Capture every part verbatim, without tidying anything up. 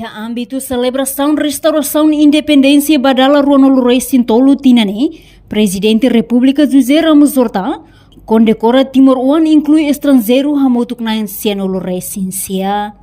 Iha ámbitu selebrasaun restaurasaun independénsia ba dala ruanulu-resin-tolu tinan ne'e, Prezidente Repúblika José Ramos Horta kondekora timoroan, inklui estranjeiru, hamutuk na'in sianulu-resin-sia.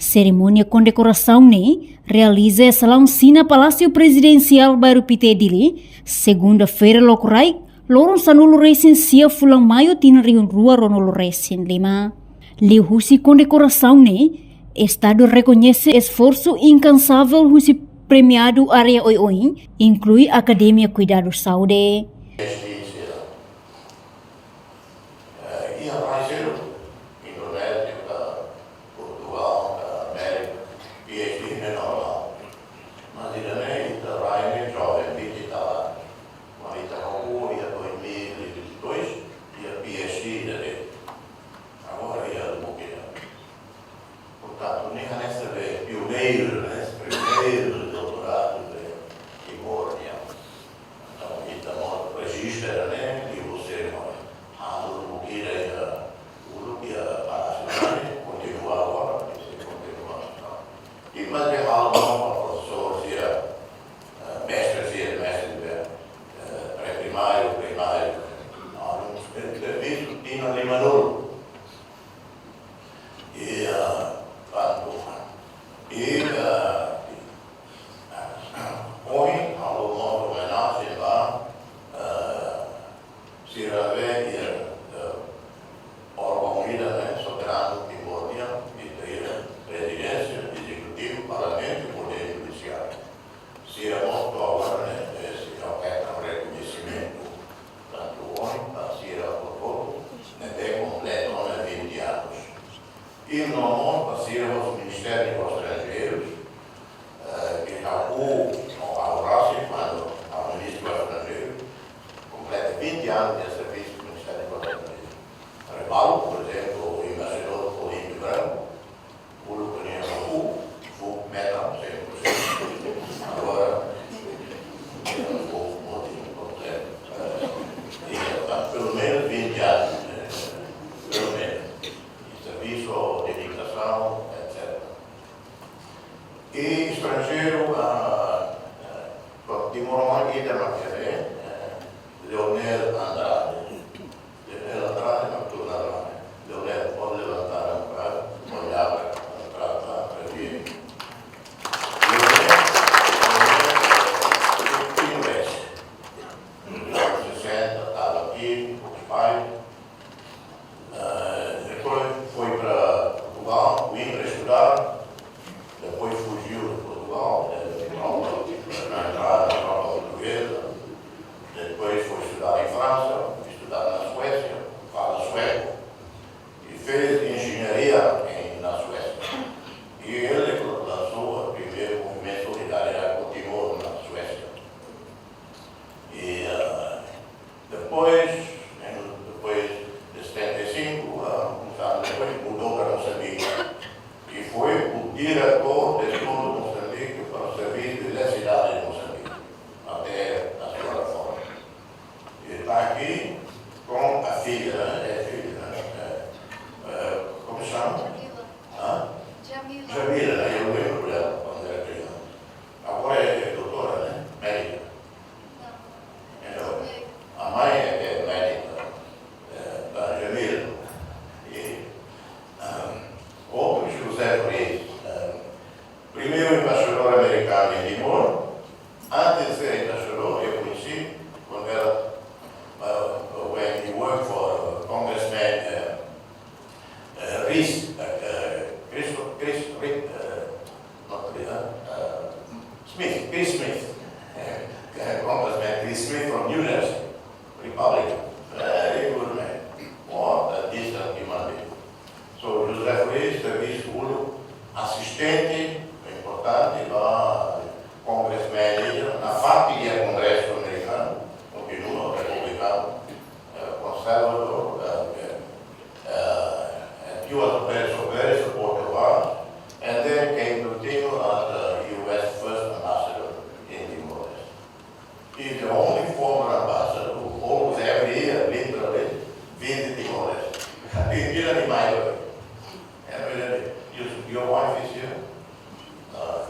Serimónia kondekorasaun ne'e realiza iha salaun sina Palásiu Prezidensiál Bairru Pité, Dili, segunda-feira Lokraik, loron sanulu-resin-sia fulan Maiu tinan rihun rua ruanulu-resin-lima. Liuhusi kondekorasaun ne'e, Estadu rekoñese esforsu inkansável husi premiadu área oioin, inklui Akademia Kuidadu Saúde. Eh, iha rai seluk, Indonézia, ka Portugal, ka Amérika, PhD ne'e normál. Mas ida-ne'e ita rai ne'e joven, vinte e tal anos. Kuandu ita hahú iha dois mil e vinte e dois, iha PhD ida de'it. Agora iha dumokidan. Portantu, ne'e hanesan be pioneiru, ne'e primeiru doutoradu de Timor nian. Entaun, ita mós rejista ne'e, i você, mós, halo dumokidan iha uluk, iha Palásiu ne'e, kontinua agora, i sei kontinua. I mais be halo mós ba profesór sira, eh, mestre sira, mestre be, eh, pré-primáriu, primáriu. Alun, servisu tinan limanulu. I, ah, bantu. I, ah, ohin, halo mós omenajen ba, ah, sira be, i, ah, órgaun ida ne'e, soberanu Timor nian, i, i, Prezidénsia, Ezekutivu, Parlamentu, Podér Judisiáriu. Sira mós to'o agora ne'e, eh, sira hetan rekoñesimentu. Tantu ohin, ba sira hotu-hotu, ne'ebé kompleta ona vinte anos. I no mós ba sira hosi Ministériu Estranjeirus, eh, ke ha'u, no ha'u rasik, kuandu ha'u Ministru Estranjeiru, kompleta vinte anos de servisu Ministériu Estranjeiru. Rebalu, por ezemplu, embaixadór Olímpio Branco, uluk ne'e ha'u, ha'u metan cem por cento. Agora, ha'u mós tenke kompleta. Eh, i, ah, pelumenus vinte anos, eh, pelumenus. I servisu, dedikasaun, etcétera. I estranjeiru, ah, ah, timoroan ida mak ne'e, eh, Leonel Andrade. Leonel Andrade, mak tun ona. Leonel, pode levantar um bocado, olhar para trás, para ver. Leonel, Leonel, eh, timoroan. Sessenta, estava aqui, com os pais. Eh, depois foi para Portugal, Coimbra estudar, depois fugiu de Portugal, eh, na tropa, na entrada da tropa portuguesa, depois foi estudar em França, estudar na Suécia, fala sueco, e fez engenharia em, na Suécia. E ele lançou o primeiro movimento Solidariedade com Timor na Suécia. E, ah, depois, em, depois de setenta e cinco, ah, uns anos depois, mudou para Moçambique. E foi o diretor de estudo de Moçambique para o serviço de eletricidade de Moçambique, até a sua reforma. E está aqui com a filha, né? É filha, né? É, é, como chama? Jamila. Hã? Jamila. Jamila, né? Eu lembro dela quando era criança. Agora é, é doutora, né? Médica. Não. É, não. A mãe é, é médica, é, da Jamila. E, ah, outro, José Freire, ah, primeiro embaixador americano em Timor. Antes de ser embaixador, eu conheci quando era, ah, when he worked for Congressman, eh, eh, Reece, eh, eh, Chris, Chris, Re-, eh, not Reece, eh, eh, Smith, Chris Smith. Eh, eh, Congressman Chris Smith from New Jersey, Republican. Very good man. What a decent human being. So, José Freire servisu uluk asistente importante ba Congressman ida, na fatin iha Kongresu Amerikanu, kontinua republikanu, eh, conservative, eh, eh, and he was very, so very supportive of us, and then came to Timor as the U S first ambassador in Timor-Leste. He's the only former ambassador who almost every year, literally, visit Timor-Leste. Tem vida animada. And when your, your wife is here, uh,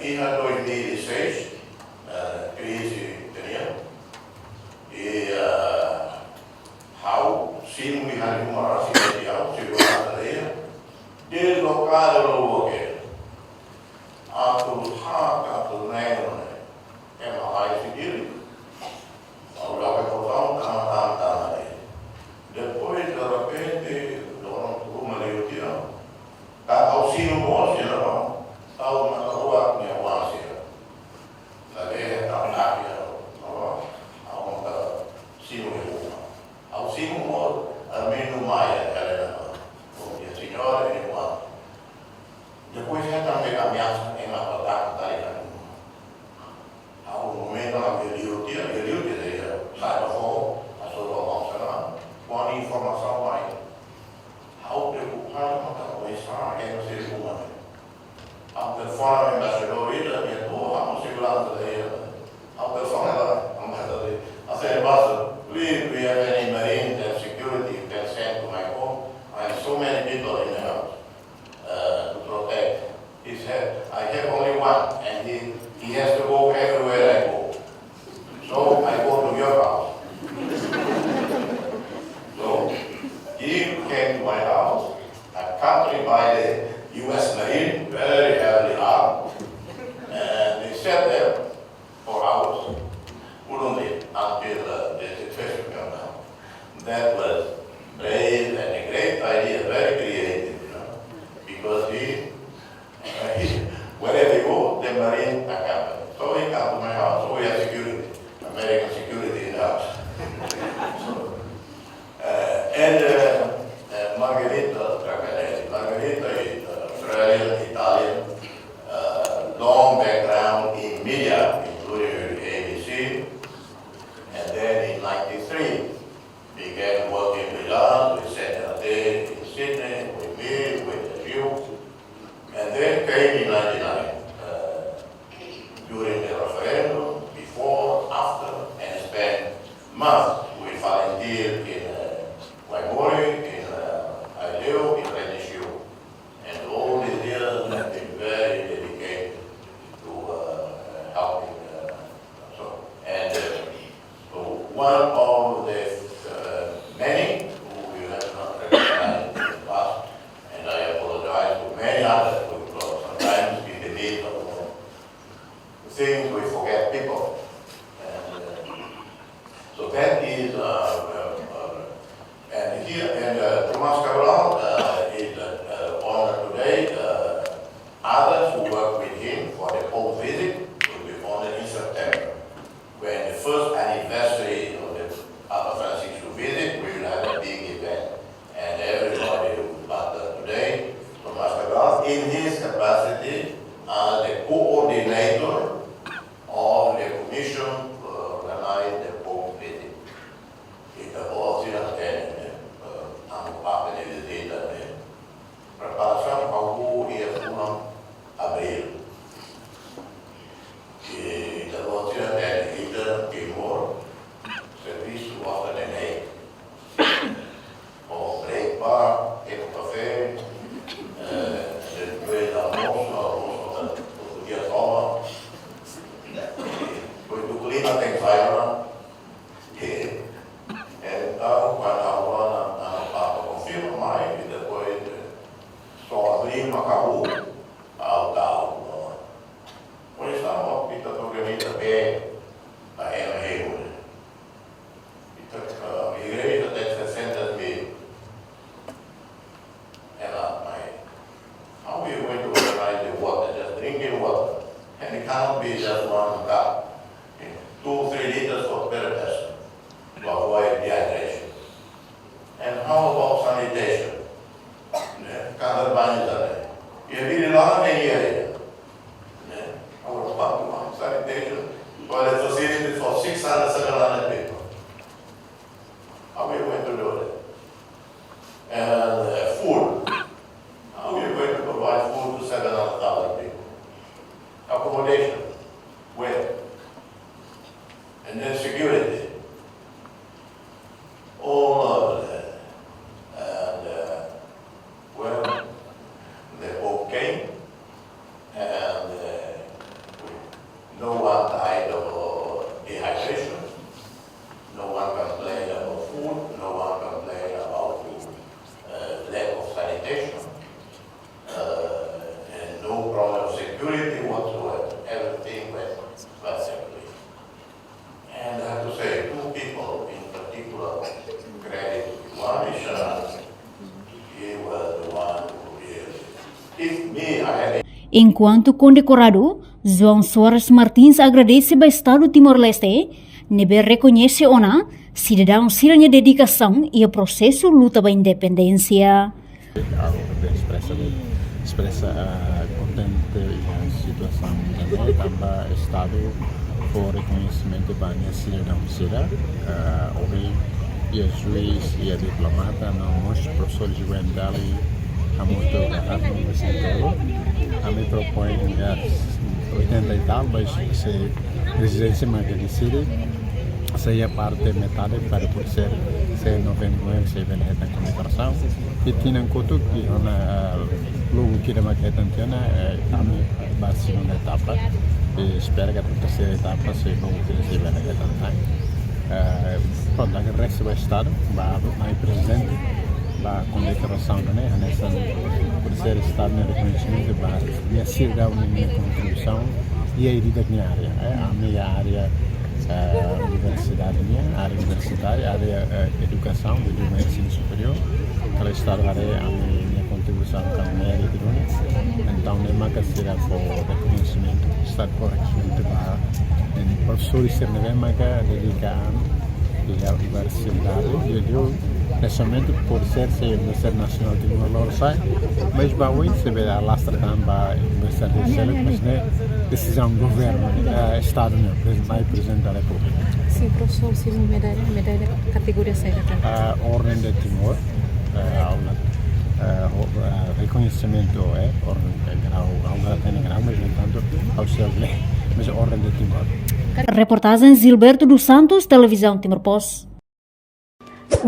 Iha dois mil e seis, eh, krize ida-ne'e, i, eh, ha'u simu iha uma rasik, ha'u simu iha uma rasik, deslokadu loos, oke. Atu haka, atu neno, ne'e. Ema ai si diri. Ha'u la'o ke portaun, tama, tama, tama, ne'e. Depois, de repente, dono ruma liu tiha. Tanba ha'u simu mós, ya, no? Ha'u maka rua nia wan sira. Tapi, tanba dia, no? Ha'u maka simu iha uma. Ha'u simu mós, Armindo Maia, Helena, no? Bom dia, senhora, e uma. Depois, hetan de'it ameasa, ema atu ataka, tali kan. Ha'u momentu ne'ebé liu tiha, liu tiha, ya, sai ba foho, hasoru ba maun sira, kuandu informasaun mai. Ha'u preokupadu, maka komesa, ema sira ruma. Ha'u telefona embaixadór ida, dehan, "Oh, ha'u seguransa ida." Ha'u telefona ba embaixadór ida. I say, "Ambassador, please, do you have any marine and security you can send to my home? I have so many people in the house, uh, to protect." He said, "I have only one, and he, he has to go everywhere I go. So I go to your house." So he came to my house, accompanied by the U S Marine, very heavily armed, and they sat there for hours, couldn't leave until, uh, the situation calmed down. That was brave and a great idea, very creative, you know, because he, he, wherever he go, the Marine accompany. So he come to my house, so we have security, American security in the house. So, uh, and, uh, uh, Margarita Tracanelli. Margarita is, uh, Australian, Italian, uh, long background in media, including A B C. And then in ninety-three, began working with us, with Central Day in Sydney, with me, with Gil. And then came in ninety-nine, uh, during the referendum, before, after, and spent months with volunteer in, uh, Waimori, in, uh, Aileu, in Renishiu. And all these years have been very dedicated to, uh, helping, uh, so, and, uh, so one of the, uh, many who we have not recognized in the past, and I apologize to many others who, uh, sometimes in the midst of things we forget people. And, uh, so that is, uh, uh, uh, and here, and, uh, Tomás Cabral, uh, is, uh, uh, honored today. Uh, others who work with him for the Pope visit will be honored in September. When the first anniversary of the Papa Francisco visit, we will have a big event, and everybody will, but, uh, today, Tomás Cabral, in his capacity as the coordinator of the commission to organize the Pope visit. Ita-boot sira hatene, eh, ami-nia Papa nia vizita ne'e. Preparasaun hahú iha fulan Abríl. I ita-boot sira hatene, ita Timor, servisu mós ne'e. Ho break bar, e kafé, eh, depois almosu, almosu, outro dia toma. Depois do clima tem que sair, né? Entaun, kuandu ha'u rona, ami-nia Papa konfirma mai, i depois, eh, só abrir Macau, ha'u tau. Por isso, ita organiza bem a M G, né? Ita, eh, igreja tem seiscentos mil. Ela, mas how we are going to organize the water, just drinking water? And it cannot be just one cup. Two, three liters for per person to avoid dehydration. And how about sanitation? Ne'e, kada banyu tadi. Ia diri lama ne'e ia, ia. Ne'e, how about sanitation? Toilet facility for six hundred, seven hundred people. How we going to do it? And, uh, food. How we going to provide food to seven hundred thousand people? Accommodation. Where? And then security. All of that. And, uh, well, the Pope came, and, uh, Enkuantu kondekoradu, João Soares Martins agradese ba Estadu Timor-Leste ne'ebé rekoñese ona sidadaun sira-nia dedikasaun iha prosesu luta ba independénsia. Ha'u espresa, espresa, ah, kontente iha situasaun ne'e, tanba Estadu fó rekoñesimentu ba nia sidadaun sira, ah, ohin iha juís, iha diplomata, no mós profesór juventude, hamutuk ba karnu ba sentoro. Ami propoin, ah, oitenta e tal, mas se prezidénsia mak deside, sei iha parte metade para pode ser, se noventa e nove sei bele hetan kondekorasaun. I tinan kotuk, i ona, ah, logu kira mak hetan tiha ona, eh, ami ba segunda etapa. I espera katak terseira etapa sei logu kira sei bele hetan tan. Eh, prontu, agradese ba Estadu, ba, ba prezidente, ba kondekorasaun ne'e, hanesan pode ser Estadu nia rekoñesimentu ba nia sidadaun nia kontribuisaun iha ida-idak nia área, eh, ami iha área, eh, universidade nian, área universitária, área, eh, edukasaun, de ensinu superiór. Karik Estadu haree ami-nia kontribuisaun ka méritu duni. Entaun, ne'e maka sira fó rekoñesimentu, Estadu fó rekoñesimentu ba, eh, profesór sira ne'ebé maka dedika an iha universidade, i, i, neste momento pode ser se Universidade Nasionál Timor Lorosa'e, mas ba oin sei bele alastra tan ba universidade seluk, mas ne'e desizaun governu, eh, Estadu nian, pres-, mai Prezidente da Repúblika. Sin, profesór, sin medalla, medalla kategoria saida? Ah, Orden de Timor, eh, ha'u la, eh, ho-, eh, rekoñesimentu, eh, orden, eh, grau, ha'u la hatene grau, mas, no entantu, ha'u sei lee, mas Orden de Timor. Reportajen Gilberto dos Santos, Televizaun Timor Post.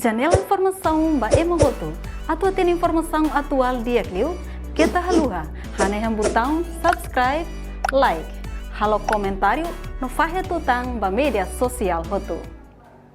Janela informasaun ba ema hotu. Atu hatene informasaun atuál di'ak liu, keta haluha hanehan butaun subscribe, like, halo komentáriu no fahe tutan ba média sosiál hotu.